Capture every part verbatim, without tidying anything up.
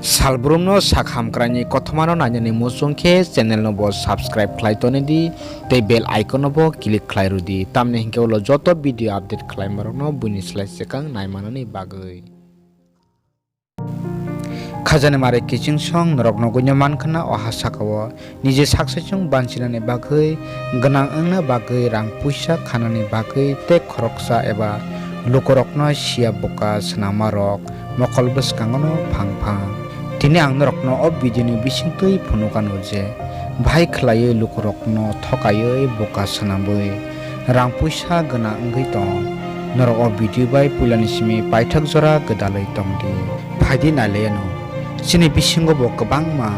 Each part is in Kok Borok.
Salbrumno sak hamkraini kothomano nainani muchung khe channel no bo subscribe khlai toni di tei bell icon no bo click khlai rw di, tamni hinkhe ulo joto video update khlaima rokno buini slai swkang naimanani bagwi. Khajani mare kiching song norok nugwino mankhana o ha sakao nije sak saichung banchinani bagwi, gwnang wngna bagwi, rang puisa khanani bagwi tei khoroksa eba lukurokno siya buka swnama rok mokol bwskango no phang phang. Tini ang norokno o video ni bisingtwi phunukano je, bhai khwlaiwi lukurokno thokaiwi buka swnamwi rang puisa gwnang wngwi tong. Norok o video bai puilani simi paithak jora gwdalwi tong di. Phaidi nailaiano. Chini bisingo bo kwbangma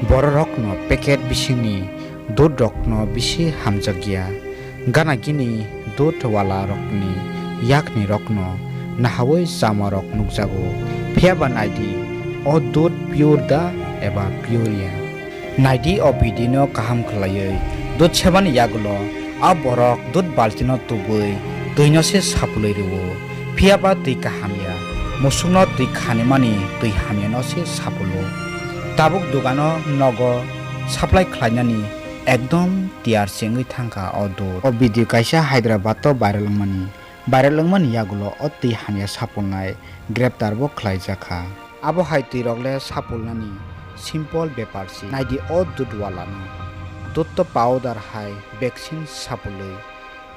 bororokno packet bisingni dudh rokno bisi hamjakya. Gana gini dudh wala rokni yakni rokno nahawi chama rok nukjago. Phiya ba naidi, o dudh pure da eba pure ya? Naidi o video no kaham khwlaiwi dudh sebani yagulo a borok dudh baltino tubui twino se sapulwi rwo. Phiya ba twi kaham ya, musukno twi khanimani twi hamyano se sapulo. Tabuk dugano nogo supply khlainani ekdom tiyar se wngwi thangkha o dudh. O video kaisa Hyderabad o viral wngmani. Viral wngmani yagulo o twi hamya sapulnai greptar bo khlaijakha. Abo hai twi rok le sapulnani simple bepar se. Naidi o dudh wala no. Dudh to powder hai vaccine sapulwi.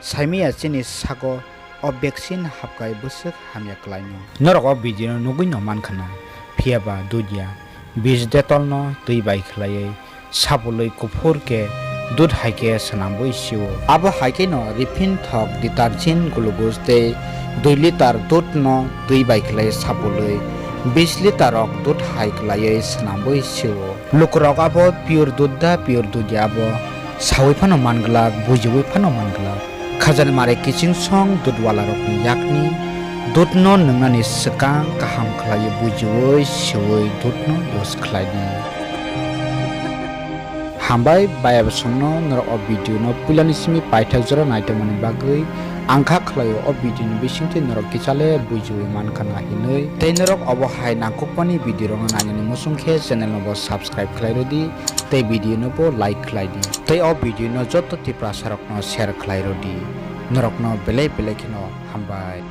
Saimaya chini sago o vaccine hapkai bwswk hamya kwlaino. Norok o video no nugwi no mankhana, phiya ba dudh ya, bis detol no twi bai khwlaiwi sapulwi kuphur khe dudh hai khe swnamwi sio. Abo hai khe no riphin thok detergent glucose tei dui litar dudh no twi bai khwlaiwi sapulwi bis litar rok dudh hai khwlaiwi swnamwi sio. Lukurok abo pure dudh da pure dudh ya abo sawi phano man glak, bujiwi phano man glak. Khajani mare kiching song dudh wala rokni yakni dudh no nwngnani swkang kaham khlaiwi bujiwi siwi dudh no use khlai di. Hambai bayabsong no norok o video no puilani simi paithak jora naitongmani bagwi ang kha khlaio o video ni bisingtwi norok kichale bujiwi mankha na hinwi. Tei norok obo hai nangkukmani video rokno nainani muchung khe channel no bo subscribe khlai rw di tei video no bo like khlai di. Tei o video no joto Tiprasa rokno share khlai rw di. Norokno belai belai kheno hambai.